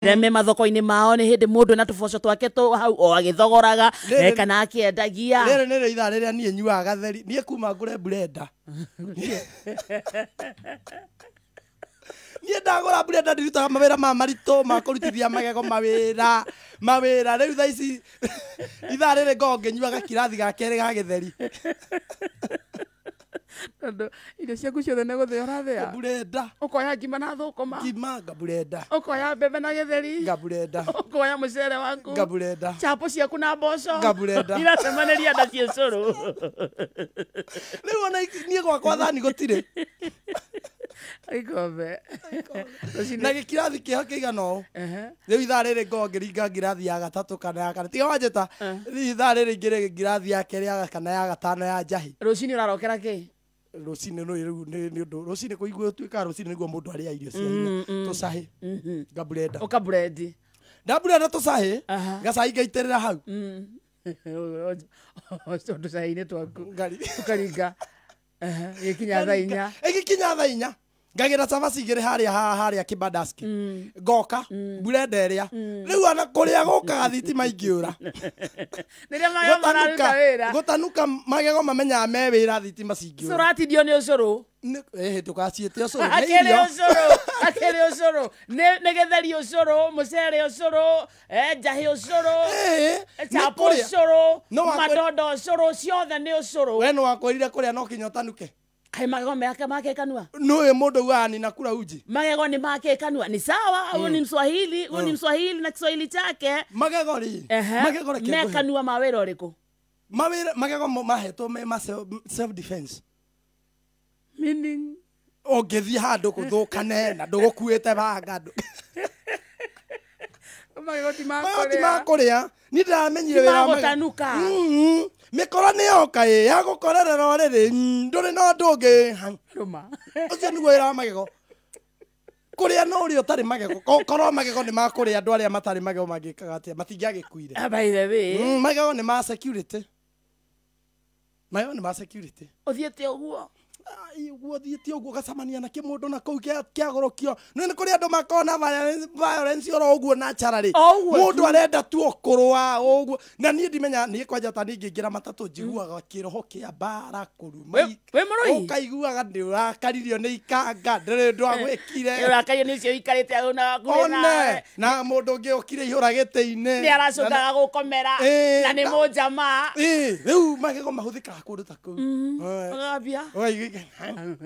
Reme mathoko-inĩ mao nĩ hĩndĩ mũndũ na tũboco twake tũ hau o agĩthogoraga, kana akĩendagia. Rĩrĩ nĩrĩo ithaa rĩrĩa niĩ nyuaga gatheri. Niĩ kuma ngũre blender, niĩ ndagũra blender ndirutaga mawĩra ma maritũ ma kũrutithia magego, mawĩra rĩu thaa ici ithaa rĩrĩ ngoragwo ngĩnyua gakirathi ga kerĩ ga gĩtheri. Tondũ irio ciaku ciothe nĩ gũthĩa ũrathĩa. Blender. Ũkoya ngima na thũkũma. Ngima ngablender. Ũkoya mbembe na gĩtheri. Ngablender. Ũkoya mũcere waku. Ngablender. Chapo ciaku na mboco. Ngablender. Iracemanĩria nda ciĩ cũrũ. Rĩu ona niĩ gwakwa thani gũtirĩ. Ikombe. Na gĩkirathi kĩho kĩigana ũũ. Rĩu ithaa rĩrĩ ngoragwo ngĩringa ngirathi ya gatatũ kana ya kana, tiga wanjĩta ithaa rĩrĩ ingĩrĩ ngirathi ya kerĩ ya kana ya gatano ya njahi. Rũcinĩ ũrarokera kĩ? Rũcinĩ nĩ rĩu nĩ ũndũ rũcinĩ kũigua ũtuĩkaga rũcinĩ nĩguo mũndũ arĩa irio cia hinya, tũcahĩ ngablender. Ũkablend. Ndablender tũcahĩ, gacai ngaitĩrĩra hau. Tũcai-inĩ twaku. Ngari. Ũkaringa. Gĩkinya thaa 4. Ĩgĩkinya thaa 4 ngagĩra cabaci igĩrĩ harĩa harĩa kĩbandaski, ngoka blender ĩrĩa rĩu ona kũrĩa gũkaga thitima ingĩũra. Rĩrĩa magego mararuta wĩra. Gũtanuka magego mamenyaga me wĩra thitima cingĩũra. Ũratindio nĩ ũcũrũ. Ndũgaciĩte ũcũrũ, nĩ Akĩrĩ irio. ũcũrũ, akĩrĩ ũcũrũ, nĩ gĩtheri ũcũrũ, mũcere ũcũrũ, njahĩ ũcũrũ, chapo ũcũrũ, madondo ũcũrũ, ciothe nĩ ũcũrũ. We nĩ wakwĩrire kũrĩa no kinya ũtanuke. Kaĩ magego make make kanua? Nũĩ mũndũ augaga nina kula uji. Magego ni make kanua. Ni sawa, huyu ni Mswahili, huyu ni Mswahili na Kiswahili chake. Magego rĩ, magego reke Me ngũhe. kanua mawĩra ũrĩkũ? Mawĩra magego mahetwo me ma self defense. Meaning ũngĩthiĩ handũ gũthũkane na ndũgũkuĩte banga ndũ. Magego ti ma Magego ti kũrĩa. ma kũrĩa. Niĩ ndĩramenyire Ti wĩra ma wa magego. gũtanuka. Mĩkora nĩ yoka ĩ, ya gũkorerera ũrĩrĩ, ndũrĩ na ũndũ ũngĩ. Rũma. Ũcio nĩguo wĩra wa magego. Kũrĩa no ũrĩa ũtarĩ magego. Korwo magego nĩ ma kũrĩa, andũ arĩa matarĩ magego mangĩkaga atĩa? Matingĩagĩkuire. By the way. Magego nĩ ma security. Magego nĩ ma security. Ũthiĩte ũguo? Ai, ũguo ũthiĩte ũguo ũgacemania na kĩmũndũ na kũu kĩagũrũkio. Nĩ nĩ kũrĩ andũ makoragwo na violence oro ũguo naturally. O ũguo Mũndũ tu. arenda tu o kũrũa ũguo. Na niĩ ndimenya, niĩ kwanja ta niĩ ngĩingĩra matatũ njiguaga kĩroho kĩa mbara kũruma. Wĩ mũrũi? Ũkaiguaga nĩ ũrakaririo nĩ ikanga, ndũrĩ ũndũ agwĩkire. Nĩ ũrakario nĩ ũcio ũikarĩte hau na hakuhĩ One, nawe. na mũndũ ũngĩ okire ihũra gĩtĩ-inĩ. Nĩ aracokaga gũkomera, na nĩ mũnjamaa. Rĩu magego mahũthĩkaga kũndũ ta kũu. Ũgambia. Ũkaigua. Karibu.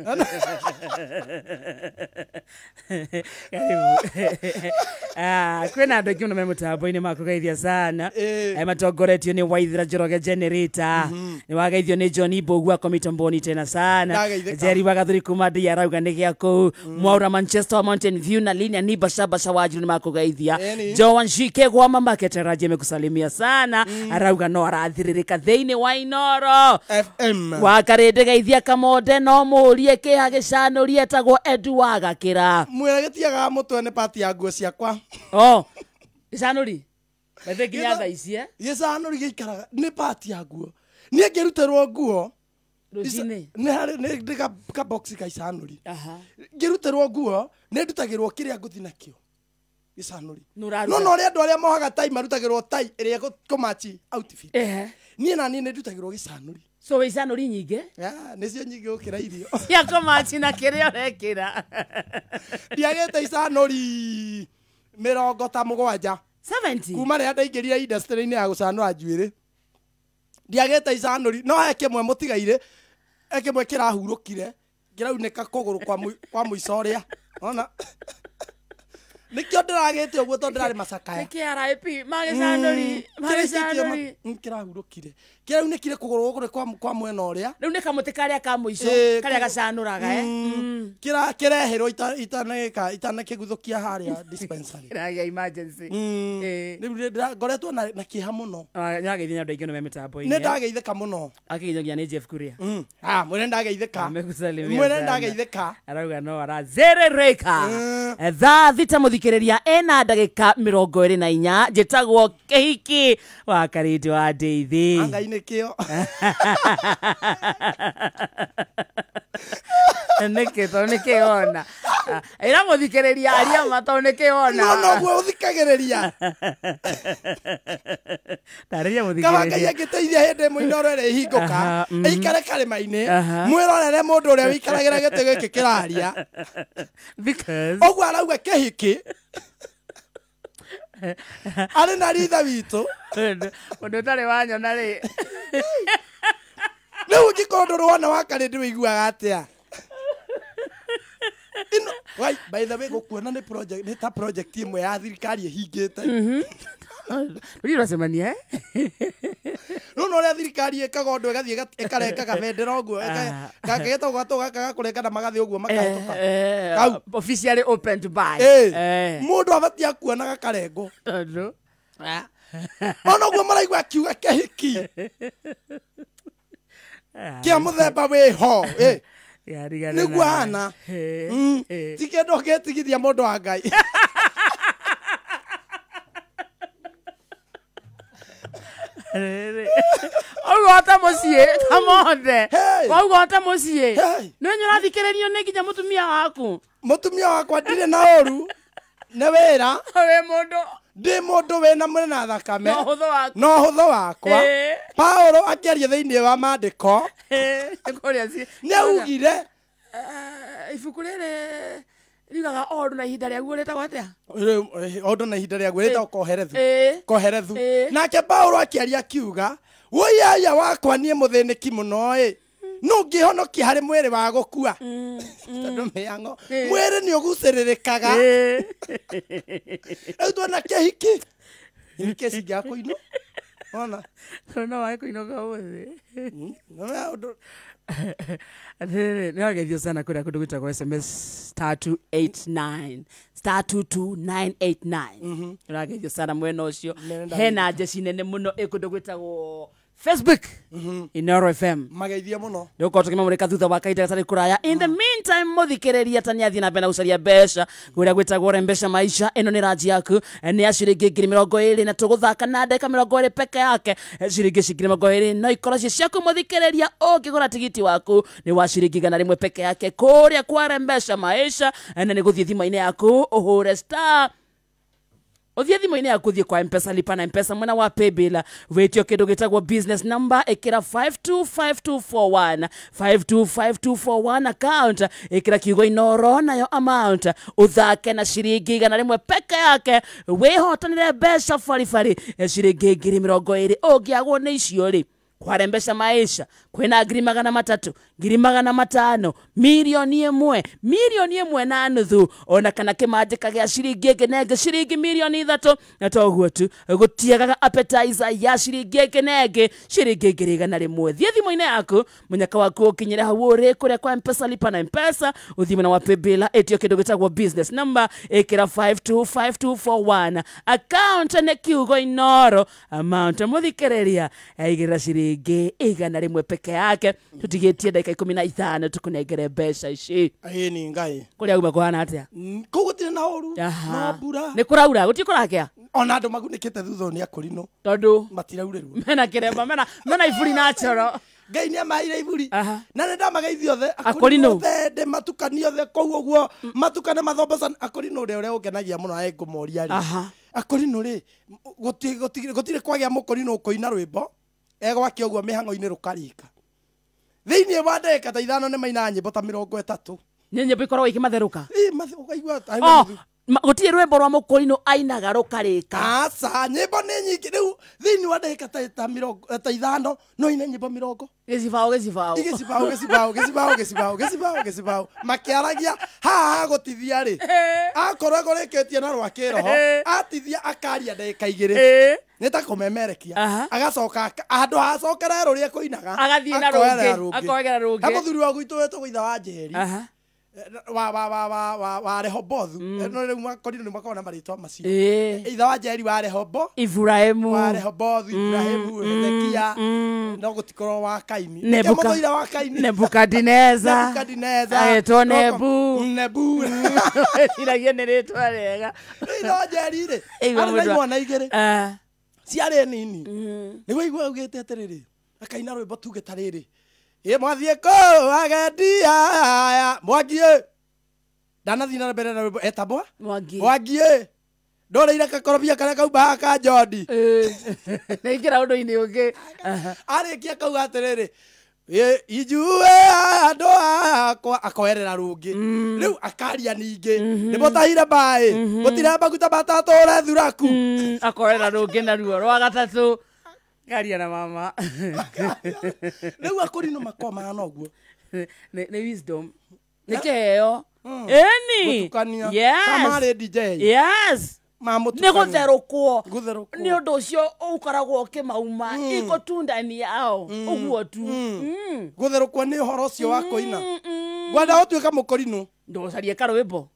Kwĩna andũ aingĩ mũno me mũtambo-inĩ makũgeithia sana. Matongoretio nĩ Waithera Njoroge Generator. Nĩ wageithio nĩ John Mbũgua Komitamboni tena sana. Ndageithĩka. Jerry Wagathuri kuma Ndia arauga nĩ gĩa kũu. Mwaura Manchester Mountain View na Linia ni Basha Basha Wanjiru nĩ makũgeithia. Joan Shike gwa mamake Taraji amekusalimia sana. Arauga no arathirĩrĩka thĩinĩ wa Inoro. FM. Wakarĩndĩ geithia Kamonde no mũrie kĩha gĩcanũrie etagwo Edu wa Gakĩra. Mwĩra gĩtiagaga mũtwe nĩ pati ya nguo ciakwa. Oh, gĩcanũri? Bethe nginya thaa ici, eh? Gĩcanũri gĩikaraga nĩ pati ya nguo. Niĩ ngĩrutĩrwo nguo Rũcinĩ? Nĩ harĩ, nĩ ka box ka icanũri. Ngĩrutĩrwo nguo, nĩ ndutagĩrwo kĩrĩa ngũthiĩ nakĩo. Gĩcanũri. Nĩ ũraruga. No, no, ũrĩa andũ arĩa mohaga tai marutagĩrwo tai ĩrĩa kũmachi outfit. Niĩ na niĩ nĩ ndutagĩrwo gĩcanũri. So wĩ icanũri nyingĩ? Yeah, nĩcio nyingĩ gũkĩra irio. Cia kũmachi na kĩrĩa ũrekĩra. Ndiagĩte icanũri mĩrongo ta mũgwanja. 70? Kuma rĩrĩa ndaingĩrire industry-inĩ ya gũcanũra njuĩrĩ. Ndiagĩte icanũri, no he kĩmwe mũtigaire, he kĩmwe kĩrahurũkire, kĩraunĩka kũgũrũ kwa mũico ũrĩa. Ona? Nĩkĩo ndĩragĩte ũguo tondũ ndĩrarĩ macakaya. Nĩ KRIP, magĩcanũri, magĩcanũri. Kĩrahurũkire. Kĩraunĩkire kũgũrũ gũkũ kwa mwena ũrĩa. Rĩu nĩ kamũtĩ karĩa ka mũico, karĩa gacanũraga, eh? Kĩreherwo itanakĩguthũkia harĩa dispensary. Kĩragĩa emergency. Rĩu ngoretwo na kĩeha mũno. Nĩwageithia andũ aingĩ mũno me mĩtambo-inĩ. Nĩ ndageithĩka mũno. Akĩgeithio nĩ Jeff Kuria. Mwene ndageithĩka. Amekusalimia Mwene sana. ndageithĩka. Arauga no arazerereka. Thaa thita mũthikĩrĩria ena ndagĩka mĩrongo ĩrĩ na inya, njĩtagwo Kĩhiki wa Karĩndĩ wa Ndeithi. Anga-inĩ kĩo. Nĩkĩ tondũ nĩkĩ ona ĩra mũthikĩrĩria aria ma tondũ nĩkĩ ona no noguo ũthikagĩrĩria. Tarĩria Kaba Ngai mũthikĩrĩria. angĩteithia hĩndĩ ĩmwe Inooro ĩrĩa ĩhingũka, ĩikare karĩma-inĩ, mwĩrorere mũndũ ũrĩa wĩikaragĩra gĩtĩ gĩkĩ kĩraria. Because Ũguo arauga kĩhiki arĩ na ritha witũ. Mũndũ ũtarĩ wanyona rĩ. Rĩu ũngĩkorwo ndũrĩ wona wa karĩndĩ wĩiguaga atĩa? Ino, wai, by the way, gũkuona nĩ project, nĩ ta project ĩmwe ya thirikari ĩhingĩte. Rĩu ũracemania eh? Rĩu na ũrĩa thirikari ĩkaga ũndũ ĩgathiĩ ĩkarenga kabendera ũguo, gakĩgetagwo gatũ gaka gakũrenga na magathiĩ ũguo makahĩtũka. Kau. Officially opened by. Mũndũ abatiĩ akuona gakarengwo. Tondũ Ona ũguo maraigua akiuga kĩhiki kĩa mũthemba wĩho. Nĩguo ahana. Ti kĩndũ ũngĩtigithia mũndũ wa Ngai. Ũguo ta mũciĩ ta mothe. Hey. Koguo ta mũciĩ. Hey. Nĩ ũrathikĩrĩrio nĩ nginya mũtumia waku. Mũtumia wakwa ndirĩ na ũru nĩ wĩra. Wĩ mũndũ Ndĩ mũndũ wĩna mwĩrĩ na thakame. Na ũhũthũ waku. Na ũhũthũ wakwa. Paulo akĩaria thĩinĩ wa maandĩko. Nĩ augire. Ibuku rĩrĩ riugaga o ũndũ na ihinda rĩaguo rĩtagwo atĩa? Ũndũ na ihinda rĩaguo rĩtagwo koherethu. Koherethu. Nake Paulo akĩaria akiuga, wũiyaia wakwa niĩ mũthĩnĩki mũno ĩ. No ngĩhonokia harĩ mwĩrĩ wa gũkua. Tondũ mĩang'o. Mwĩrĩ nĩ ũgucĩrĩrĩkaga. Rĩu tuona kĩhiki. Nĩ kĩci gĩa kũinwo. Ona. No wage kũinũka ũmũthĩ. No ũndũ. Atĩrĩrĩ, nĩ wageithio sana kũrĩa kũndũ gwĩtagwo SMS star 289 star 22989. Ũrageithio sana mwena ũcio. Hena njeci nene mũno ĩ kũndũ gwĩtagwo Facebook Inooro FM. Mageithia mũno. Nĩgũkorwo tũkĩmamũrĩka thutha wa kahinda gatarĩ kũraya. In the meantime mũthikĩrĩria ta nĩathiĩ na mbere na gũcaria mbeca kũrĩa gwĩtagwo Rembesha Maisha. Ĩno nĩ ranji yaku nĩ ya ciringi 20,000 na tũgũthaka na ndagĩka 20 peke yake. Ciringi ici 20,000 no ikorwo ciĩ ciaku mũthikĩrĩria. Ũngĩgũra tigiti waku nĩ wa ciringi 100 peke yake kũrĩa kwa Rembesha Maisha, na nĩ gũthiĩ thimũ-inĩ yaku ũhũre star ũthiĩ thimũ-inĩ yaku ũthiĩ kwa M-Pesa lipa na M-Pesa mwena wa paybill wĩtio kĩndũ gĩtagwo business number ĩkĩra 525241 525241 account ĩkĩra kiugo Inooro nayo amount ũthake na ciringi 100 peke yake wĩhotanĩre mbeca baribari ciringi 20,000 ũngĩagwo nĩ icio rĩ kwa Rembesha Maisha kwĩna 300,000 500,000 1,000,000 1.5 million ona kana kĩmanjĩka gĩa ciringi ĩngĩ na ĩngĩ ciringi 3 million na toguo tu gũtiagaga appetizer ya ciringi ĩngĩ na ĩngĩ ciringi 100,000. Thiĩ thimũ-inĩ yaku mũnyaka waku ũkinyĩre hau ũrĩ kũrĩa kwa M-Pesa lipa na M-Pesa ũthiĩ mwena wa paybill ĩtio kĩndũ gĩtagwo business number ĩkĩra 525241 account nĩ kiugo Inooro amount mũthikĩrĩria aigĩrĩra ciringi 100 peke yake tũtigĩtie ndagĩka 15 tũkũnengere mbeca ici. Ĩĩ ni Ngai. Kũrĩa uma kũhana atĩa? Kũu gũtirĩ na ũru. No mbura. Nĩ kũraura gũtirĩ kũrakĩa? Ona andũ magunĩkĩte thutha ũyũ nĩ akũrinũ. Tondũ matiraurĩrwo. Mena kĩremba, mena iburi na coro. Ngai nĩ amaheire iburi. Na nĩ ndamageithia othe. Akũrinũ. Othe ndĩ matukani othe kũu ũguo. Matukane mathomboca akũrinũ ũrĩa ũrĩa ũngenagia mũno na ngũmoria rĩ. Akũrinũ rĩ, gũtirĩ kwagĩa mũkũrinũ ũkũina rwĩmbo. Egwake ũguo mĩhang'o-inĩ rũkarĩka. Thĩinĩ wa ndagĩka ta 5 nĩ mainaga nyĩmbo ta 30. Nĩ nyĩmbo ikoragwo ikĩmatherũka? Ĩ, ũkaigua ta Gũtirĩ rwĩmbo rwa mũkũrinũ ainaga rũkarĩka. Aca, nyĩmbo nĩ nyingĩ. Rĩu thĩinĩ wa ndagĩka ta 5 no ine nyĩmbo 20. Gĩcibaũ, gĩcibaũ. Gĩcibaũ, gĩcibaũ, gĩcibaũ, gĩcibaũ, gĩcibaũ, gĩcibaũ. Makĩaragia haha hagũtithia rĩ. Akorwo egũrĩkĩtie na rwa kĩroho, atithia akaria ndagĩka 2. Nĩ ta kũmemerekia. Agacoka handũ hacokere rũrĩa ekũinaga, Agathiĩ na rũngĩ, akoegera rũngĩ. He mũthuri wa gwitũ wetagwo ithe wa Njeri. Wa Rehobothu. No rĩu makorirwo nĩ makoragwo na marĩtwa macio. Ithe wa Njeri wa Rehobo. Ibrahimu. Wa Rehobothu, Ibrahimu, Hezekia. No gũtikorwo wa Kaini. Mũthũire wa Kaini. Nebukadineza. Nebukadineza. Agetwo Nebu. Nebu. Iragia nĩ rĩtwa rĩega. Ithe wa Njeri rĩ, arĩ na imwana igĩrĩ. Ciarĩ nini. Nĩguo aigua augĩte atĩrĩrĩ, akaina rwĩmbo tuge ta rĩrĩ. Ĩ mwathiĩ kũ agendia Mwangi ĩ ndanathiĩ na mbere na rwĩmbo etambwa Mwangi. Mwangi ĩ ndũrĩire gakorobia karĩa kauma haha ka Jondi Nĩingĩra ũndũ-inĩ ũngĩ. Arĩkia kauga atĩrĩrĩ ijuĩ andũ akwa akoerera rũngĩ rĩu akaria ningĩ nĩmũtahire maĩ mũtire maguta matatũre thuraku Akoerera rũngĩ na ruo rwa gatatũ karia na mama. Rĩu akũrinũ makorwo mahana ũguo. Nĩ wisdom nĩ kĩheo ĩni. Gũtukania. Yes. Ta marĩ DJ. Yes. Mamũtukania. Nĩ gũtherũkwo. Gũtherũkwo. Nĩ ũndũ ũcio ũkoragwo ũkĩmauma iko tu ndani yao ũguo tu. Gũtherũkwo nĩ ũhoro ũcio wa kũina. Ngwenda gũtuĩka mũkũrinũ. Ndũcarie karwĩmbo.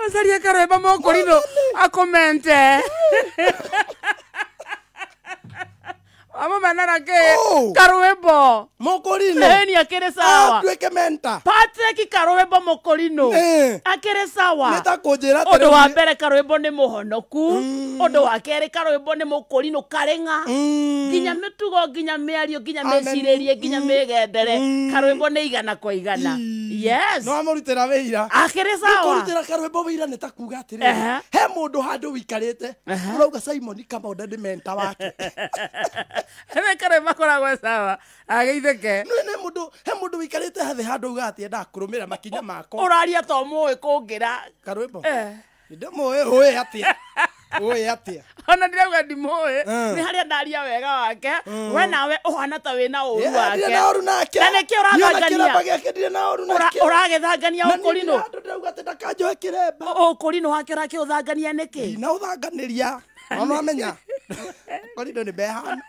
Ũcarie karwĩmbo mũkũrinũ akomente. Amũmenera kĩ karwĩmbo. Mũkũrinũ. Ĩni akĩrĩ sawa. Atuĩke mentor. Patrick karwĩmbo mũkũrinũ. Akĩrĩ sawa. Nĩ ta kũnjĩra atĩrĩrĩ. Ũndũ wa mbere karwĩmbo nĩ mũhonoku. Ũndũ wa kerĩ karwĩmbo nĩ mũkũrinũ karĩng'a. Nginya mĩtugo nginya mĩario nginya mĩcirĩrie nginya mĩgendere. Karwĩmbo nĩ 100 kwa 100. Yes. No amũrutĩra wĩira. Akĩrĩ sawa. Kũrutĩra karwĩmbo wĩira nĩ ta kuga atĩrĩrĩ. He mũndũ handũ wĩikarĩte. Ũrauga Simon Kamau nĩ mentor wake. He karwĩmbo akoragwo sawa. Ageithĩke. Nĩ mũndũ he mũndũ wĩikarĩte hathĩ handũ uga atĩ endaga kũrũmĩrĩra makinya makwa. Ũraria to mũĩ kũngĩra. Karwĩmbo. Ndĩmũĩ ũĩ atĩa. Ũĩ atĩa. Ona ndirauga ndimũĩ. Nĩ harĩa ndaria wega wake. We nawe ũhana ta wĩna ũru wake. Ndirĩ na ũru nake. Na nĩkĩ ũrathangania? Kĩremba gĩake ndirĩ na ũru nake. Ũragĩthangania ũkũrinũ. Na ndĩrauga atĩ ndakanjoe kĩremba. Ũkũrinũ wake ũrakĩũthangania nĩkĩ? Ndinaũthanganĩria. No nĩwamenya. Ũkũrinũ nĩ mehana.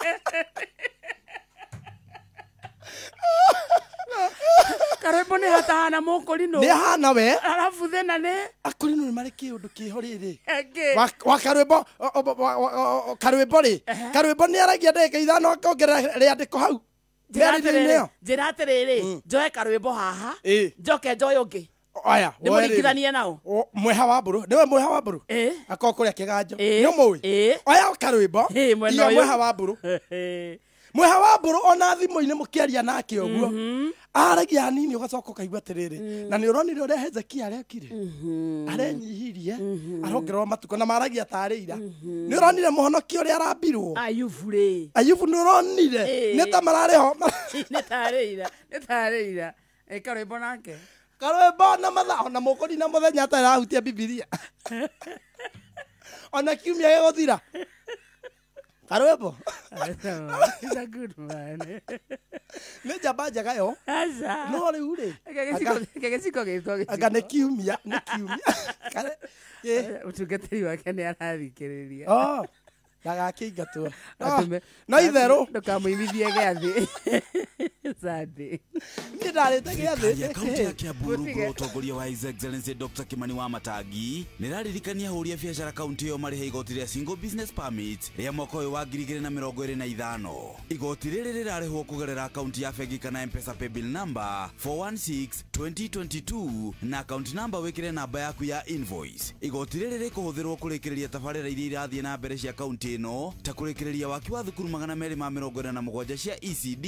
Karwĩmbo nĩ hatahana mũkũrinũ. Nĩ ahana we. Arabu thĩna nĩ akũrinũ nĩ marĩ kĩũndũ kĩho rĩrĩ. Wa karwĩmbo karwĩmbo rĩ. Karwĩmbo nĩ aragia ndagĩka 5 akongerera rĩandĩko hau. Njĩra atĩrĩrĩ njoe karwĩmbo haha njoke njoe ũngĩ. Aya, ndĩmũringithanie nao. Mweha wa mbũrũ, nĩwe mweha wa mbũrũ. Akorwo kũrĩa kĩganjo. Nĩ ũmũĩ. Oya karwĩmbo. Iga mweha wa mbũrũ. Mweha wa mbũrũ ona thimũ-inĩ mũkĩaria nake ũguo. Aragia hanini ũgacoka ũkaigua atĩrĩrĩ. Na nĩ ũronire ũrĩa Hezekia arekire. Arenyihirie, arongererwo matukũ na maragia tarĩ ira. Nĩ ũronire mũhonokia ũrĩa arambirwo. Ayubu rĩ. Ayubu nĩ ũronire. Nĩ ta mararĩ ho. Nĩ tarĩ ira. Nĩ tarĩ ira. Karwĩmbo nake. Karwĩmbo na mathaa ona mũkũri na mũthenya atarĩ arahutia Bibilia. Ona kiumia gĩgũthira. Karwĩmbo. He's a good man. Nĩ njamba njega yo. Aca. No rĩu rĩ. Gĩciko gĩtwo gĩciko. Anga nĩ kiumia, nĩ kiumia. Ũtungatĩri wake nĩ arathikĩrĩria. Oh. Ndagakĩingatwo. No itherũ. Ndũkamũimithie gĩathĩ. Sunday. Niĩ ndarĩte gĩathĩ. Kaunti ya Kiambu rungu rwa ũtongoria wa His Excellency Dr. Kimani Wamatangi nĩraririkania ahũri a biacara kaunti ĩyo marĩhe igoti rĩa single business permit rĩa mwaka ũyũ wa 2025. Igoti rĩrĩ rĩrarĩhwo kũgerera akaunti ya bengi kana M-Pesa paybill number 416-2022 na account number wĩkĩre namba yaku ya invoice. Igoti rĩrĩ rĩkũhũthĩrwo kũrĩkĩrĩria tabarĩra iria irathiĩ na mbere cia kaunti ĩno ta kũrĩkĩrĩria waki wa thukuru 247 cia ECD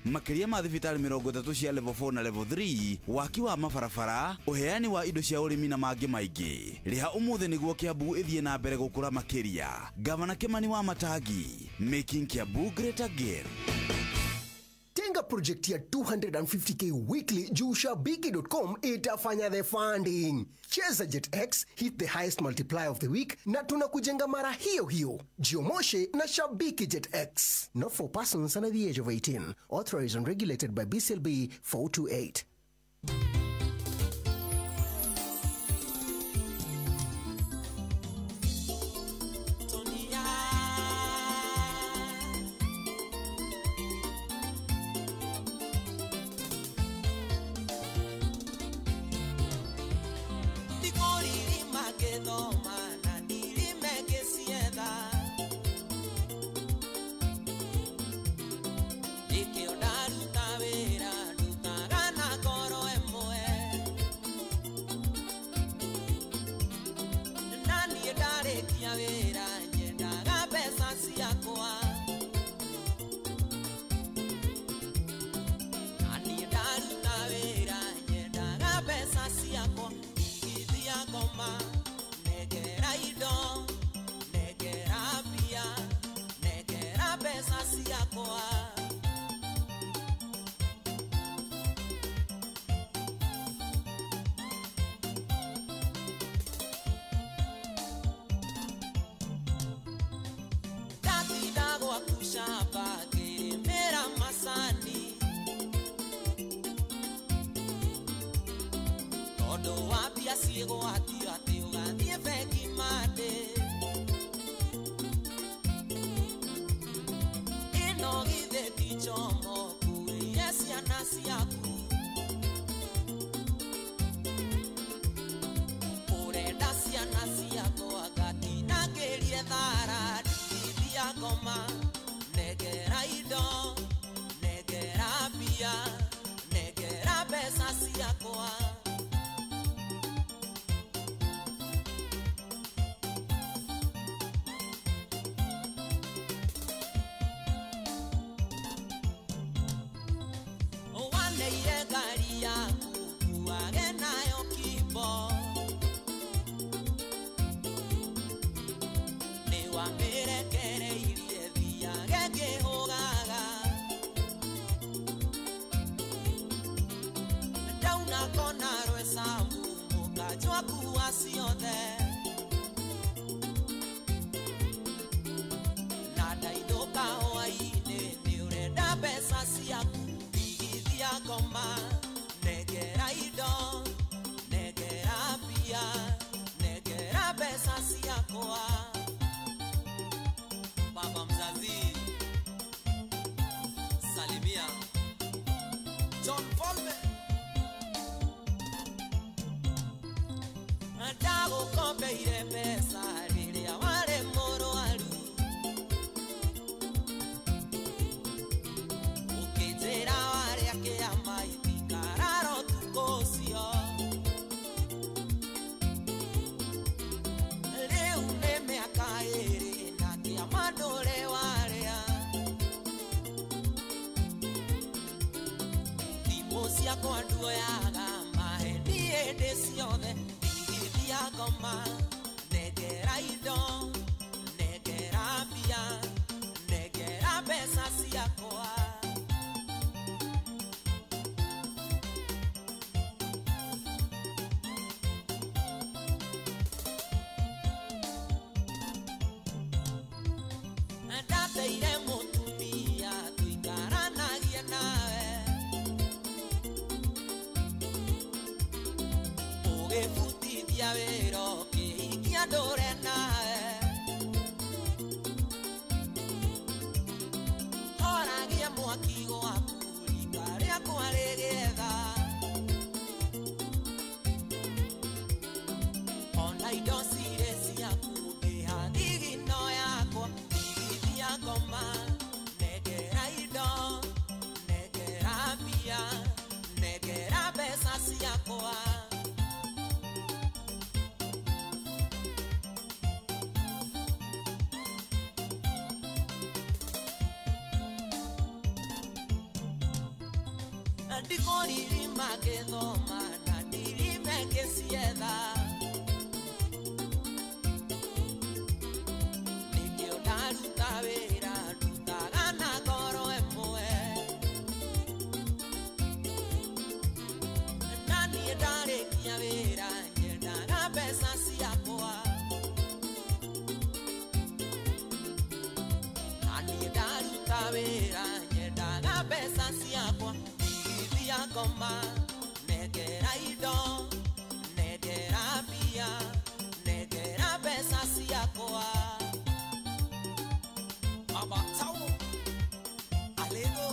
makĩria ma thibitarĩ 30 cia level 4 na level 3, waki wa mabarabara, ũheani wa indo cia ũrĩmi na mangĩ maingĩ. Rĩha ũmũthĩ nĩguo Kiambu ĩthiĩ na mbere gũkũra makĩria. Gavana Kimani Wamatangi, making Kiambu great again. Tenga project ya 250k weekly juu shabiki.com itafanya the funding. Cheza JetX, hit the highest multiplier of the week na tunakujenga mara hiyo hiyo. Jiomoshe na Shabiki JetX. Not for persons under the age of 18. Authorized and regulated by BCLB 428. Ndarĩkia Ngoma negera indo negera mbia negera mbeca ciakwa. Ndatinda gwaku shamba ngĩrĩmĩra macani tondũ wa mbia ciĩgwatio atĩ ũgathiĩ bengi Monday. Ĩno githĩ ti njomo kuĩire ciana ciaku. Ũrenda ciana ciakwa ngatinangĩrie thara ndigithia ngoma negera indo negera mbia negera mbeca ciakwa. Waneire ngari yaku kuage nayo kimbo nĩ wamĩrekereirie thiage ngĩhũgaga ndauna kona rwecamu mũkanjwa kuwa ciothe na ndainũka hwainĩ nĩ ũrenda mbeca ciaku. Ndigithia ngoma negera indo negera mbia negera mbeca ciakwa. Baba mzazi salimia John Volme. Ndagũkombeire mbeca rĩrĩa warĩ mũrwaru ũkĩnjĩra warĩa kĩama itikarara ũtukũ ũcio. Rĩu nĩ mĩaka ĩĩrĩ na kĩama ndũrĩ warĩa. Thimũ ciakwa nduoyaga maheni hĩndĩ ciothe. Ndigithia ngoma negera indo negera mbia negera mbeca ciakwa. Ndateire mũtumia tũikaranagia nawe ũgĩbutithia wĩra ũkĩhikia ndũre nawe horagia mwaki gwaku rika rĩakwa rĩgĩetha ona indo cirĩ ciaku ndĩha thigino yakwa. Ndigithia ngoma negera indo negera mbia negera mbeca ciakwa. Ndikũririma ngĩthoma na ndirime ngĩcietha nĩkĩo ndaruta wĩra ndutaga na ngoro ĩmwe na niĩ ndarĩkia wĩra nyendaga mbeca ciakwa na niĩ ndaruta wĩra nyendaga mbeca ciakwa. Ndigithia ngoma negera indo negera mbia negera mbeca ciakwa. Baba Tau Alego.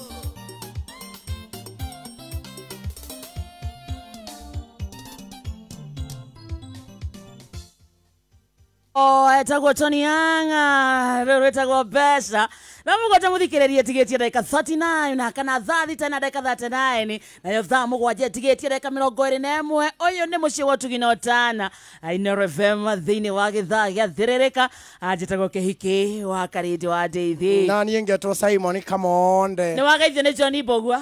Oh, etagwo Tony Anga rĩu rwĩtagwo mbeca na mũgwanja mũthikĩrĩrie tigĩtie ndagĩka 39 na kana thaa thita na ndagĩka 39 nayo thaa mũgwanja tigĩtie ndagĩka 21. Ũyũ nĩ mũciĩ wa ũtugi na ũtana Inooro FM thĩinĩ wa gĩthaa gĩa thĩrĩrĩka. Njĩtagwo Kĩhiki wa Karĩndĩ wa Ndeithi na niĩ ngetwo Simon Kamonde. Nĩ wageithio nĩ John Mbũgua.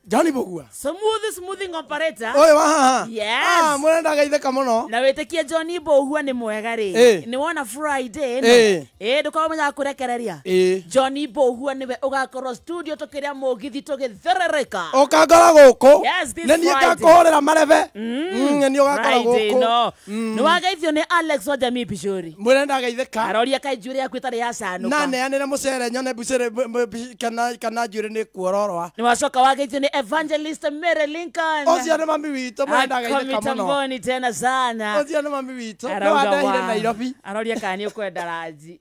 Johnny Bugua smooth smoothing operator oyo wa haha. Yes. Ah, mwenda gaitheka muno. Na witikie Johnny Bugua ni mwega ri. Ni wona Friday no. Ndukamenya kurekereria. Johnny Bugua niwe ugakorwo studio tukiria mugithi tugitherereka. Ukangora guku. Yes, this Nĩ niĩ Friday. ngakũhũrĩra marebe. Nĩ ũgakora Friday gũkũ. no. Ni wagaithio ni Alex wa Jamii Bishori. Mwenda gaitheka. Aroria kai njuĩrĩ yaku ĩtarĩ yacanũka. Na neanĩre mũcere nyone mbucĩrĩ kana njuĩrĩ nĩ kuororoa. Ni wacoka wagaithio ni Evangelist Mary Lincoln. Ũcio nĩ mami witũ mwenda gaitheka mũno. Mitamboni tena sana. Ũcio nĩ mami witũ. Nĩ Arauga wandehire wa- Nairobi. Aroria kana nĩ ũkwenda ranji.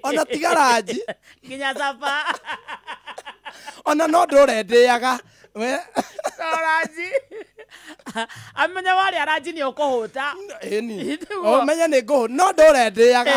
Ona tiga ranji. Nginya capa. Ona no ndũre ndĩaga. We No ranji. Amenya warĩa ranji nĩ ũkũhũta. ĩni. Nĩguo. Ũmenye nĩ ngũhũ no ndũre ndĩaga.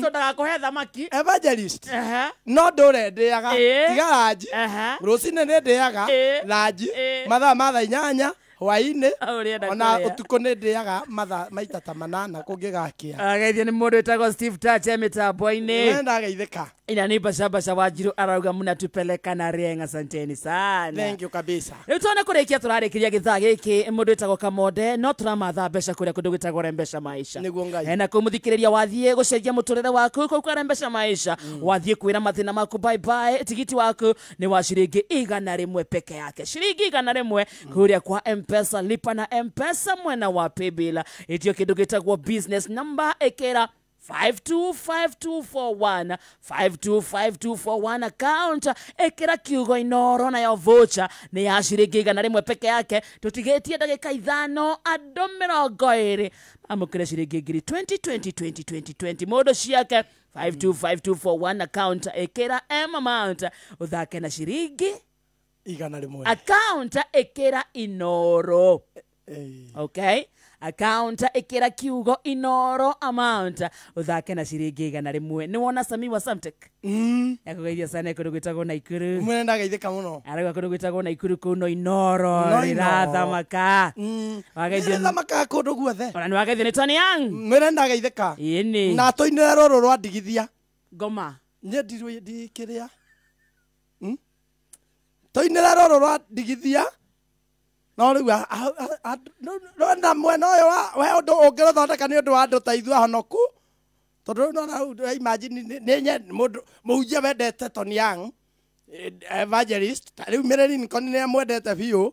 So ndagakũhe thamaki. Evangelist. Ehe. No ndũre ndĩaga. Tiga ranji. Ehe. Rũcinĩ nĩ ndĩaga ranji mathaa ma thaa 8 hwaĩ-inĩ. Ũrĩenda Ona kũrĩa. ũtukũ nĩ ndĩaga mathaa maita ta 8 kũngĩgakĩa. Agaithio nĩ mũndũ wĩtagwo Steve Touch e mĩtambo-inĩ. Mwenda gaitheka. Ina ni basha Wanjiru arauga mnatupeleka na rienga, asanteni sana. Thank you kabisa. Rĩu tuone kũrĩkia tũrarĩkĩria gĩthaa gĩkĩ mũndũ wĩtagwo Kamonde no tũramatha mbeca kũrĩa kũndũ gwĩtagwo Rembesha Maisha. Nĩguo Ngai. Na kũu mũthikĩrĩria wathiĩ gũcenjia mũtũrĩre waku kũu kwa Rembesha Maisha. Wathiĩ kwĩra mathĩna maku bye bye, tigiti waku nĩ wa shiringi 100 peke yake. Shiringi 100 kũrĩa kwa M-Pesa, lipa na M-Pesa mwena wa Paybill. Ĩtio kĩndũ gĩtagwo business number ĩkĩra 525241 525241 account ekera kiugo inoro na yo voucher ni ya shiringi 100 peke yake. Tutigetie ndagika 5 andũ 20 amũkĩre shiringi 20 20 20 20 20 mũndũ ciake 525241 account ekera M amount uthake na shiringi 100 account ekera inoro. Okay, account ikira kiugo inoro amount uthake na shiringi 100. Ni wona Sami wa Samtek yakugeithia sana kũndũ gwĩtagwo Naikuru. Mwenda gaitheka mũno. Arauga kũndũ gwĩtagwo Naikuru kũu no inoro rĩrathamaka. Wagaithio Rĩrathamaka kũndũ guothe. Ona nĩ wagaithio nĩ Tony Young. Mwenda gaitheka. Ĩni. Na tũinĩre rũrũ rwa ndigithia. Ngoma. Niĩ ndirĩ ndikĩrĩa. Tũinĩre rũrũ rwa ndigithia. No rĩu na mwena ũyũ we ũndũ ũngĩrũthondeka nĩ ũndũ wa andũ ta ithuĩ ahonoku tondũ rĩu no imagine nĩ mũndũ mũhunjia wendete Tony Young evangelist ta rĩu Mary Lincoln nĩ amwendete biũ.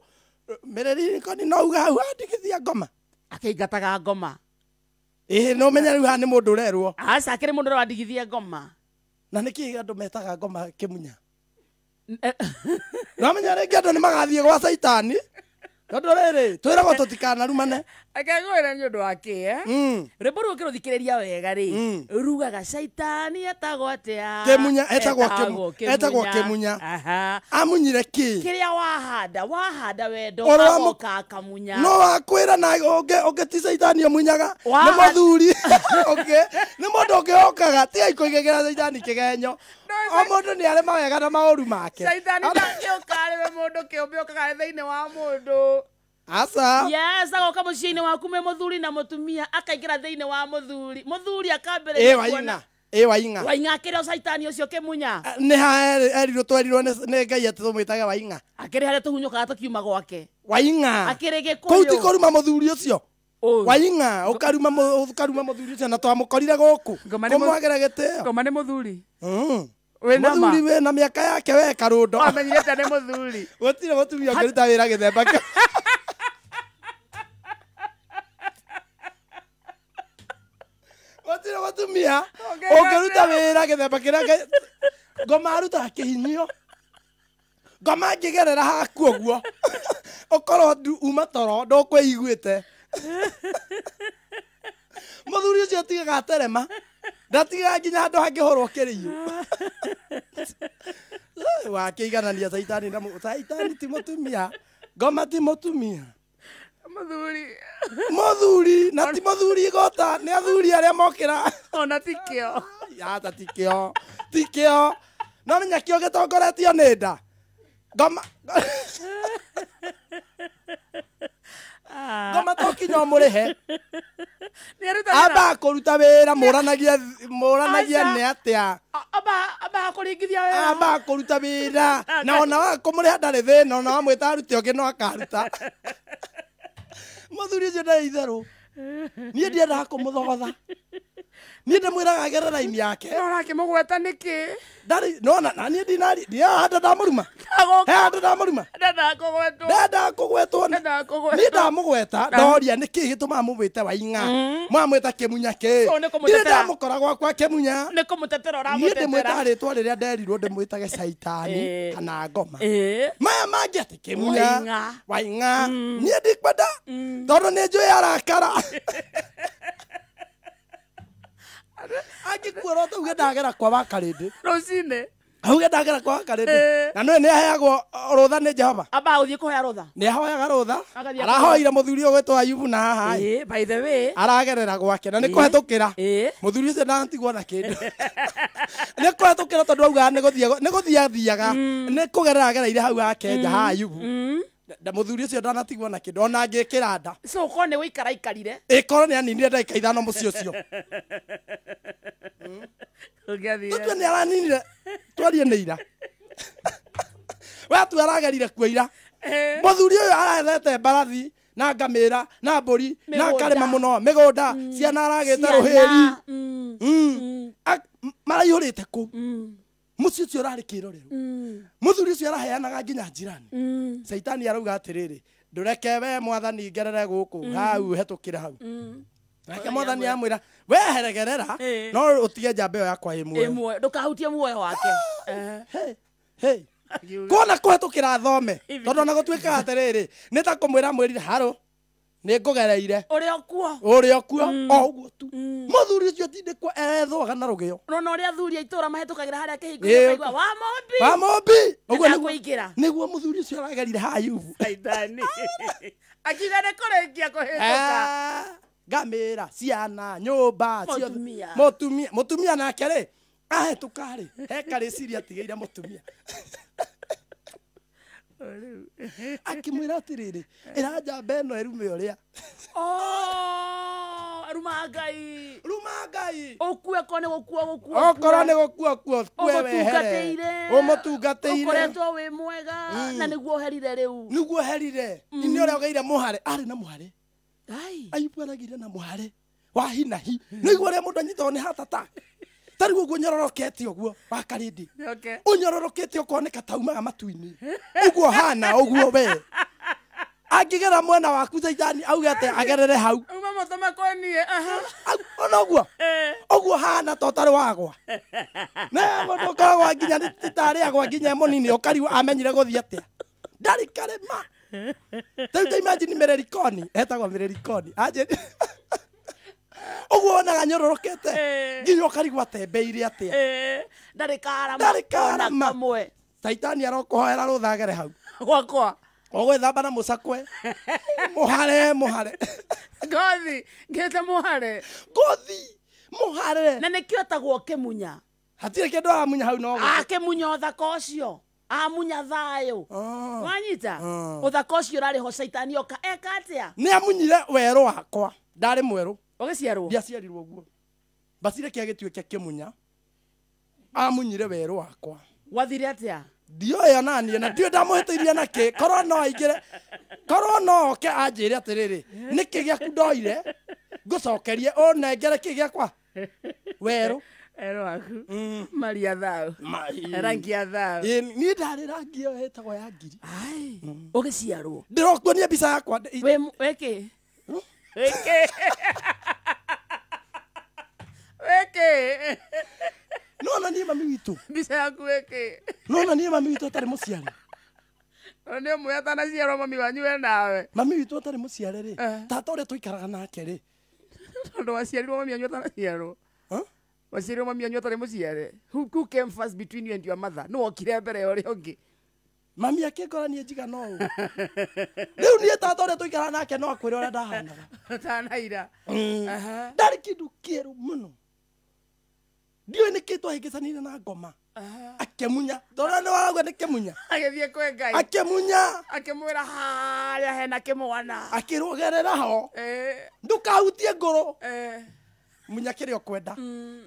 Mary Lincoln no uga hau andigithia ngoma akĩingataga ngoma. Ĩĩ no menya rĩu haha nĩ mũndũ ũrerwo. Aca akĩrĩ mũndũ ũrĩa wandigithia ngoma. Na nĩkĩ andũ metaga ngoma kĩmunya? No menya rĩngĩ andũ nĩ magathiĩ gwa Caitani. Tondũ rĩrĩ twĩragwo tũtikanarumane. Akagwĩra nĩ ũndũ wa kĩ rwĩmbo rũu ũkĩrũthikĩrĩria wega rĩ rugaga caitani etagwo atĩa? Kĩmunya. Etagwo kĩmunya. Amunyire kĩ? Kĩrĩa wahanda wendo agoka akamunya. No wakwĩra na ũngĩ ti caitani ũmunyaga nĩ mũthuri ũngĩ nĩ mũndũ ũngĩ okaga tiga kũigĩra caitani kĩgenyo. O mũndũ nĩ arĩ mawega na maũru make. Caitani ndangĩũka arĩ mũndũ kĩũmbe okaga thĩinĩ wa mũndũ. Asa. Yes, agoka mũciĩ-inĩ waku me mũthuri na mũtumia akaingĩra thĩinĩ wa mũthuri. Mũthuri akambĩrĩria kuona. Waing'a. Waing'a akĩrĩ o caitani ũcio kĩmunya. Nĩ ha erirwo twerirwo nĩ Ngai atĩ tũmwĩtage Waing'a. Akĩrĩ harĩa tũhunyũkaga tũkiuma gwake. Waing'a. Akĩrĩ Gĩkũyũ. Kũu ti kũruma mũthuri ũcio. Waing'a ũkaruma mũthuri ũcio na twamũkorire gũkũ. Kũmwagĩra gĩtĩo. Ngoma nĩ mũthuri. Mũthuri wĩna mĩaka yake we karũndo. Wamenyire atĩa nĩ mũthuri? Gũtirĩ mũtumia ũngĩruta wĩra gĩthemba kĩu. Gũtirĩ mũtumia ũngĩruta wĩra gĩthemba kĩrĩa ngoma arutaga kĩhinyio. Ngoma angĩgerera haku ũguo ũkorwo uma toro ndũkwĩiguĩte. Mũthuri ũcio atigaga aterema ndatigaga nginya handũ hangĩhũrwo kĩrĩiũ. Wakĩiganania caitani na caitani ti mũtumia. Ngoma ti mũtumia. Mũthuri. Mũthuri na ti mũthuri igota nĩ athuri arĩa mokĩra. Ona ti kĩo. Ata ti kĩo. Ti kĩo. No menya kĩo gĩtongoretio nĩ nda. Ngoma Ngoma to kinya ũmũrĩhe. Amba kũruta wĩra mũranagia nĩ atĩa. Amba kũringithia Akũrutithia wĩra. Ambaga kũruta wĩra na ona wa kũmũrĩha ndarĩ thĩna, ona wamwĩta arute ũngĩ no akaruta. Mũthuri ũcio ndarĩ itherũ. Niĩ ndiendaga kũmũthogotha. Niĩ ndĩmwĩraga agere raini yake. No ũrakĩmũgweta nĩkĩ? Ndarĩ nona na niĩ ndinari ndiahanda ndamũruma. He handũ ndamũruma. Ndendaga kũgwetwo. Ndendaga kũgwetwo. Ndendaga kũgwetwo. Niĩ ndamũgweta ndoria nĩkĩ gĩtũmaga mũmwĩte Waing'a. Mwamwĩta Kĩmunya kĩ? So, nĩ kũmũtetera. Ndirĩ ndamũkora gwakwa Kĩmunya. Nĩ kũmũtetera Niĩ ũramũtetera. ndĩmwĩtaga rĩtwa rĩrĩa nderirwo ndĩmwĩtage Caitani kana ngoma. Maya mangĩ atĩ Kĩmunya. Waing'a. Waing'a. Niĩ ndikwenda tondũ nĩ njũĩ arakara. Angĩkuora ũtauge ndagera kwa Wakarĩndĩ. Rũcinĩ. Auge ndagera kwa Wakarĩndĩ. Na nĩwe nĩ aheagwo rũtha nĩ Jehova. Ambaga gũthiĩ kũhoya rũtha. Nĩ ahoyaga rũtha. Agathiĩ Arahoire mũthuri ũyũ gwĩtwo Ayubu na haha. By the way. Aragerera gwake na nĩ kũhetũkĩra. Mũthuri ũcio ndanatigwo na kĩndũ. Nĩ kũhetũkĩra tondũ augaga nĩ gũthiĩ athiaga. Nĩ kũgerera agereire hau hake nja ha Ayubu. Mũthuri ũcio ndanatigwo na kĩndũ ona angĩkĩra nda. So ũkorwo nĩ gũikara aikarire. Ĩkorwo nĩ aninire ndagĩka 5 mũciĩ ũcio. Tũtue nĩ araninire twarie nĩ ira. We tu aragerire kuo ira. Mũthuri ũyũ arethete mbarathi na ngamĩra na mbũri na akarĩma mũno mĩgũnda ciana aragĩte rũhĩri. Maraihũrĩte kũu. Mũciĩ ũcio ũrarĩ kĩrorerwo. Mũthuri ũcio araheanaga nginya njirani. Caitani arauga atĩrĩrĩ, ndũreke we mwathani ngerere gũkũ hau hetũkĩre hau. Nake mwathani amwĩra we heregerera no ũtige njamba ĩyo yakwa ĩ muoyo. Ndũkahutie muoyo wake. Kona kũhetũkĩra thome tondũ ona gũtuĩkaga atĩrĩrĩ nĩ ta kũmwĩra mwĩrire harũ nĩ ngũgereire. Ũrĩa ũkuo. Ũrĩa ũkuo o ũguo tu. Mũthuri ũcio atindĩkwo erethwaga na rũgĩo. Nona ũrĩa athuri a itũũra mahĩtũkagĩra harĩa kĩhingo-inĩ ũkaigua wa Mũmbi. Wa Mũmbi. Ũguo nĩguo nĩguo mũthuri ũcio aragerire ha Ayubu. Caitani. Akiuga nĩ kũrĩkia kũhĩtũka. Ngamĩra ciana nyũmba ciothe. Mũtumia. Mũtumia nake rĩ ahĩtũka rĩ he karĩciria atigĩire mũtumia. Akĩmwĩra atĩrĩrĩ ĩra njamba ĩno ĩrume ũrĩa. Ruma Ngai. Ruma Ngai. Ũkue korwo nĩ gũkua gũkua. Okorwo nĩ gũkua kua kue wehere. Ũmũtungatĩire. Ũkoretwo wĩ mwega na nĩguo ũherire rĩu. Nĩguo ũherire. Nĩ ũrĩa ũgĩire mũhare arĩ na mũhare. Ayubu aragĩire na mũhare wa hi na hi. Nĩguo ũrĩa mũndũ anyitagwo nĩ heart attack. Ta rĩu ũguo ũnyororokete ũguo wa Karĩndĩ. Ũnyororokete ũkoneka ta umaga matu-inĩ. Ũguo hana ũguo we. Angĩgera mwena waku Caitani auge atĩ agerere hau. Uma mũtamakonie. Ona ũguo. Ũguo hana ta ũtarĩ wagwa. Ne mũndũ ũkoragwo nginya nĩ tarĩ agwa nginya mũnini ũkarigwo amenyire gũthiĩ atĩa. Ndarĩ karĩma. Rĩu ta imagine mĩrerikoni, etagwo mĩrerikoni. Ũguo wonaga nyororokete nginya ũkarigwo atembeire atĩa. Ndarĩ karama. Ndarĩ karama. Caitani arokũhoera rũtha agere hau. Gwakwa. Ũgwĩthamba na mũcakwe. Mũhare mũhare. Ngothi, ngĩte mũhare. Ngothi, mũhare. Na nĩkĩo etagwo Kĩmunya. Hatirĩ kĩndũ aramunya hau no. Akĩmunya ũthaka ũcio. Amunya thayũ. Wanyita? Ũthaka ũcio ũrarĩ ho Caitani oka eka atĩa? Nĩ amunyire werũ wakwa. Ndarĩ mwerũ. Ũgĩciarwo? Ndiaciarirwo ũguo. Bacire kĩa gĩtuĩke Kĩmunya. Amunyire werũ wakwa. Gwathire atĩa? Ndioĩ ona niĩ na ndiũĩ ndamũhĩtĩirie nakĩ. Korwo no aingĩre, korwo no oke anjĩre atĩrĩrĩ, nĩkĩ gĩaku ndoire ngũcokerie ũnengere kĩ gĩakwa werũ. Werũ waku. Maria thau. Rangi ya thau. Niĩ ndarĩ rangi ĩyo ĩtagwo ya ngiri. Ũgĩciarwo? Ndĩrokuonia mbica yakwa. Wĩkĩ? Wĩkĩ? Wĩkĩ? Nona niĩ mami witũ. Mbica yaku wĩkĩ? Nona niĩ mami witũ atarĩ mũciare. Nĩ ũmwe atanaciarwo mami wanyu we nawe. Mami witũ atarĩ mũciare rĩ, tata ũrĩa tũikaraga nake rĩ. Tondũ waciarirwo mami wanyu atanaciarwo. Waciarirwo mami wanyu atarĩ mũciare. Who came first between you and your mother? Nũ wokire mbere ya ũrĩa ũngĩ? Mami akĩngora niĩ njigana ũũ. Rĩu niĩ tata ũrĩa tũikaraga nake no akwĩre ũrĩa ndahanaga. Ũtanaira. Ndarĩ kĩndũ kĩerũ mũno. Ndiũĩ nĩkĩ twahĩngĩcanire na ngoma. Akĩmunya. Tondũ nĩ warauga nĩ Kĩmunya. Agĩthiĩ kwĩ Ngai. Akĩmunya. Akĩmwĩra harĩa hena kĩmwana. Akĩrũgerera ho. Ndũkahutie ngũrũ. Munya kĩrĩa ũkwenda.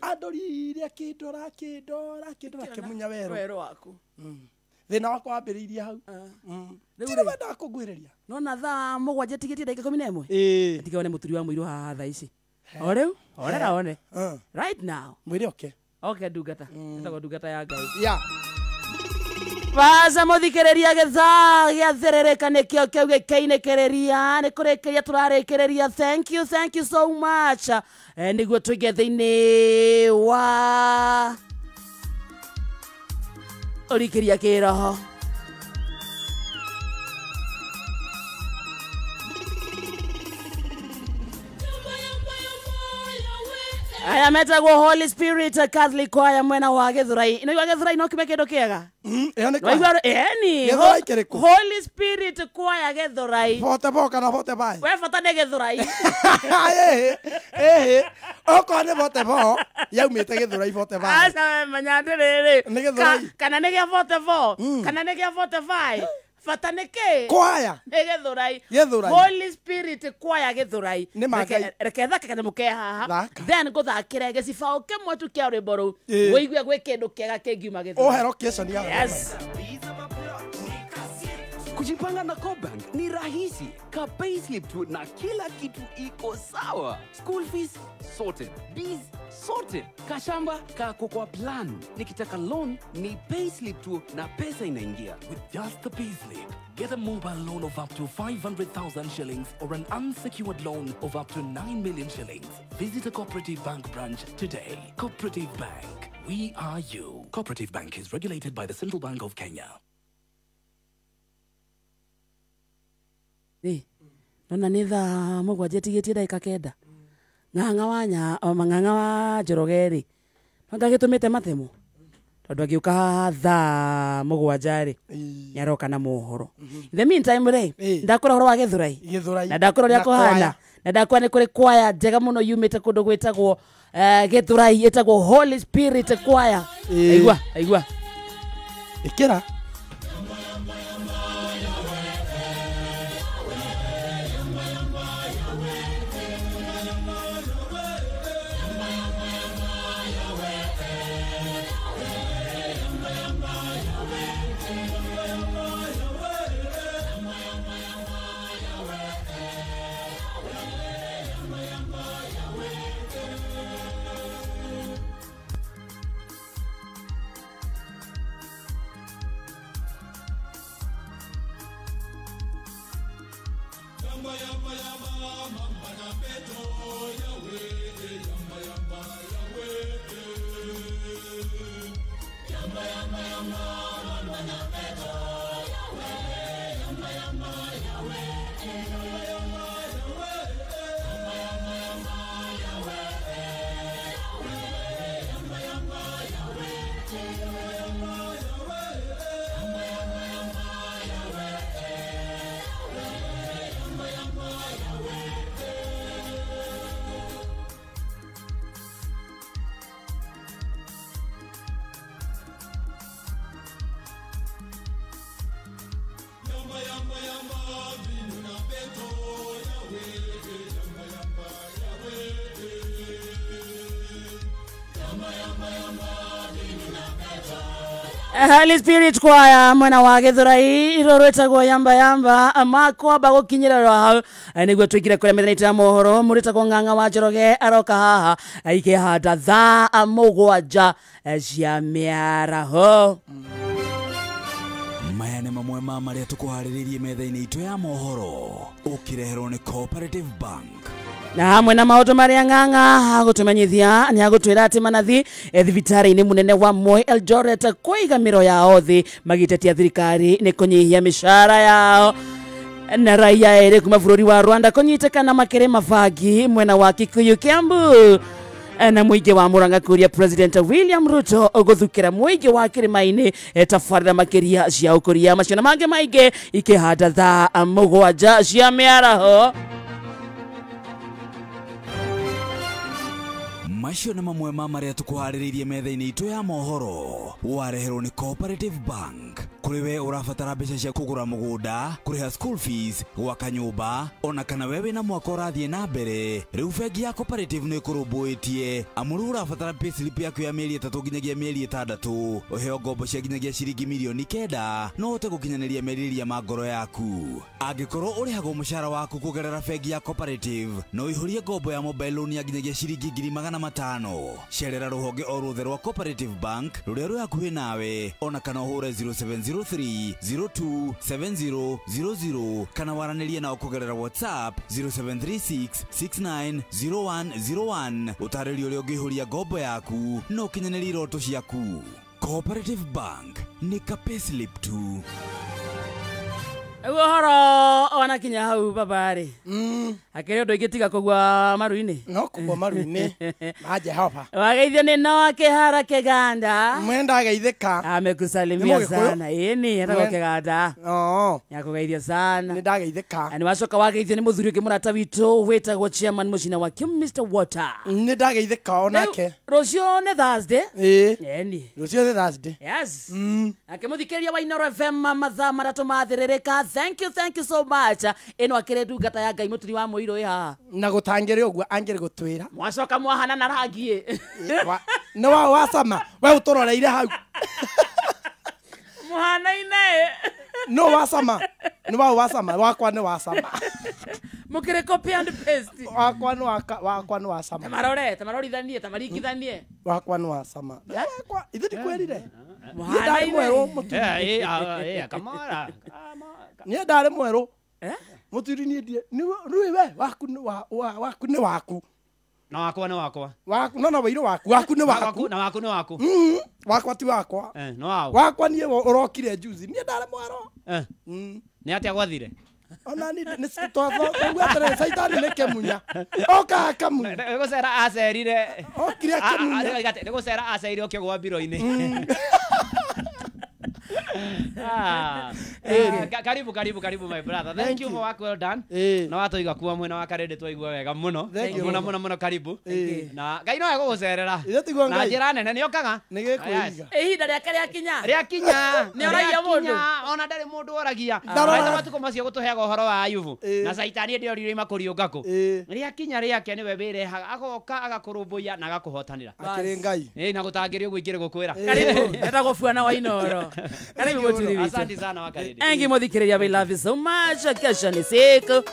Andorire akĩndora akĩndora akĩndora akĩmunya werũ. Werũ waku. Thĩna wakwa wambĩrĩirie hau. Rĩu wendaga kũngwĩrĩria. Nona thaa 7 tigĩtie ndagĩka 11. Tiga one mũturi wa mũirũ haha thaa ici. O rĩu orera one. Right now. Mwĩre oke. Oke ndungata. Ĩtagwo ndungata ya Ngai. Yeah. Baza muthikiriria githaa gĩathĩrĩrĩka nĩkĩo kĩu gĩkĩinĩkĩrĩria nĩ kũrĩkĩria tũrarĩkĩrĩria. Thank you so much. Nĩguo tũingĩ thĩinĩ wa ũrikĩria kĩroho. Aya metagwo Holy Spirit Catholic Choir mwena wa Githurai. Ino wa Githurai no kiume kĩndũ kĩega. Ĩyo nĩ kwa. Ĩni. Githurai kĩrĩkũ? Holy Spirit Choir Githurai. Bote bo kana bote bai. We bata nĩ Githurai. Okorwo nĩ bote bo yaumĩte Githurai bote bai. Aca we menya atĩrĩrĩ. Nĩ Githurai. Kana nĩ gĩa bote bo kana nĩ gĩa bote bai. Bata nĩ kĩ? Choir. Nĩ Githurai. Githurai. Holy Spirit Choir Githurai. Reke thake kanyamũ ke haha. Then ngũthakĩre gĩcibaũ kĩmwe tu kĩa rwĩmbo rũu. Wĩigue gwĩ kĩndũ kĩega kĩngiuma Githurai. Ũhe location ya. Yes. Kujipanga na CoBank ni rahisi. Ka payslip tu na kila kitu iko sawa. School fees sorted, bills sorted, kashamba kako kwa plan. Nikitaka loan ni payslip tu na pesa inaingia. With just the payslip, get a mobile loan of up to 500,000 shillings or an unsecured loan of up to 9 million shillings. Visit a Cooperative Bank branch today. Cooperative Bank, we are you. Cooperative Bank is regulated by the Central Bank of Kenya. Nona nĩ thaa 7 tigĩtie ndagĩka 9. Ng'ang'a wa nya ng'ang'a wa Njoroge rĩ no ngagĩtũmĩte matemo tondũ agĩũka thaa 7 rĩ nĩaroka na mohoro. In the meantime rĩ ndakũra ũhoro wa Githurai na ndakũra ũrĩa kũhana na ndakũra nĩ kũrĩ kwaya njega mũno yumĩte kũndũ gwĩtagwo Githurai ĩtagwo Holy Spirit Choir. Aigua aigua ĩkĩra. Holy Spirit Choir mwena wa Githurai irorwetagwo yamba yamba makwamba gũkinyĩra hau nĩguo tũingĩre kũrĩa mĩthenya ya mohoro mũrĩtagwo Ng'ang'a wa Njoroge aroka haha ikĩhanda thaa 7 cia mĩaraho. Maya nĩ mamwe ma marĩa tũkũharĩrĩirie metha-inĩ itũ ya mohoro ũkĩreherwo nĩ Cooperative Bank. Na hamwe na maũndũ marĩa Ng'ang'a agũtũmenyithia nĩ agũtwĩra atĩ manathi thibitarĩ-inĩ mũnene wa Moi Eldoret kũiga mĩro yao thĩ magĩtetia thirikari nĩ kũnyihia mĩcara yao. Na raia erĩ kuma bũrũri wa Rwanda kũnyitĩkana makĩrĩma bangi mwena wa Kikuyu Kiambu. Na mũingĩ wa Murang'a kũria President William Ruto gũthukĩra mũingĩ wa kĩrĩma-inĩ tabarĩra makĩria cia ũkũria macio na mangĩ maingĩ ikĩhanda thaa 7 cia mĩaraho. Macio nĩ mamwe ma marĩa tũkũharĩrĩirie metha-inĩ itũ ya mohoro. Wareherwo nĩ Cooperative Bank. Kũrĩ we ũrabatara mbeca cia kũgũra mũgũnda, kũrĩha school fees, gwaka nyũmba, ona kana we wĩna mwaka ũrathiĩ na mbere. Rĩu bengi ya Cooperative nĩ ĩkũrũmbũĩtie. Amu rĩu ũrabatara payslip yaku ya mĩeri 3 nginyagia mĩeri 6, ũheo ngombo cia nginyagia ciringi mirioni 9, no ũhote gũkinyanĩria merirĩria ma ngoro yaku. Angĩkorwo ũrĩhagwo mũcara waku kũgerera bengi ya Cooperative, no ũihũrie ngombo ya mobile loan ya nginyagia ciringi 500,000. Cerera rũhonge o ruothe rwa Cooperative Bank rũrĩa rwĩ hakuhĩ nawe, ona kana ũhũre 0703 02 70 00 kana waranĩrie nao kũgerera WhatsApp 0736 69 0101. Ũtarĩrio ũrĩa ũngĩihũria ngombo yaku na ũkinyanĩrie iroto ciaku. Cooperative Bank nĩ ka payslip tu. Ũhoro ona kinya hau babarĩ. Akĩrĩ ũndũ ingĩtiga kũgua maru-inĩ. No kũgua maru-inĩ. Ma Jehova. Wageithio nĩ Noah Kĩhara Kĩganda. Mwenda ageithĩka. Amekusalimia sana. Ĩni etagwo Kĩganda. Oo. Nĩakũgeithia sana. Nĩ ndageithĩka. Na nĩ wacoka wageithio nĩ mũthuri ũngĩ mũrata witũ wĩtagwo chairman mũcina wa Kim Mr Water. Nĩ ndageithĩka onake. Rũciũ nĩ Thursday. Ĩĩ. Ĩni. Rũciũ nĩ Thursday. Yes. Akĩmũthikĩrĩria wa Inooro FM mathaa matatũ mathĩrĩrĩka. Thank you so much. Ĩno akĩrĩ ndungata ya Ngai mũturi wa mũirũ ĩ haha. Na gũtangĩrĩ ũguo angĩrĩ gũtwĩra. Mwacoka mwahana na rangi ĩ. Nĩ wa wacama. We ũtũroreire hau. Mũhanaine ĩ. No wacama. Nĩ wa wacama. Wakwa nĩ wacama. Mũkĩrĩ copy and paste. Wakwa nĩ wakwa nĩ wacama. Tamarore, tamarorithanie, tamaringithanie. Wakwa nĩ wacama. Wakwa ithuĩ ndikwĩrire. Mũhanaine. Ĩ kamara. Niĩ ndarĩ mwerũ. Mũturi niĩ ndiĩ. Rĩu we waku nĩ waku nĩ waku. Na wakwa nĩ wakwa. Waku no na wĩirũ waku. Waku nĩ waku. Na waku nĩ waku. Wakwa ti wakwa. No wao. Wakwa niĩ ũrokire juzi. Niĩ ndarĩ mwerũ. Nĩ atĩa gwathire? Ona ni nĩ twagwatĩrĩ caitani nĩ kĩmunya. Oka akamunya. Nĩ gũcera acerire. Okire akĩmunya. Nĩ gũcera acerire ũkĩgwa mbiro-inĩ. Karibu my brother. Thank you for work well done. Na watoiga kuwa mwena wa Karende twaigua wega muno. Muno muno muno karibu. Na Ngai no egũgũcerera. Na njĩra nene nĩ okaga. Nĩ gĩkwĩiga. Ihinda rĩake rĩakinya. Rĩakinya. Nĩ oragia mũndũ. Ona ndarĩ mũndũ oragia. Maita matukũ macio gũtũheaga ũhoro wa Ayubu. Na Caitani ndĩoririo imakũriũnga kũ. Rĩakinya rĩake nĩwe wĩrehaga agoka agakũrũmbũiya na agakũhotanĩra. Akĩrĩ Ngai. Na gũtangĩrĩ ũguo ingĩrĩ gũkwĩra. Karibu. Etagwo Buana wa Inooro. Karibu mũturi witũ. Asante sana wa Karende. Engi mũthikĩrĩria, we love you so much. Kesho ni siku.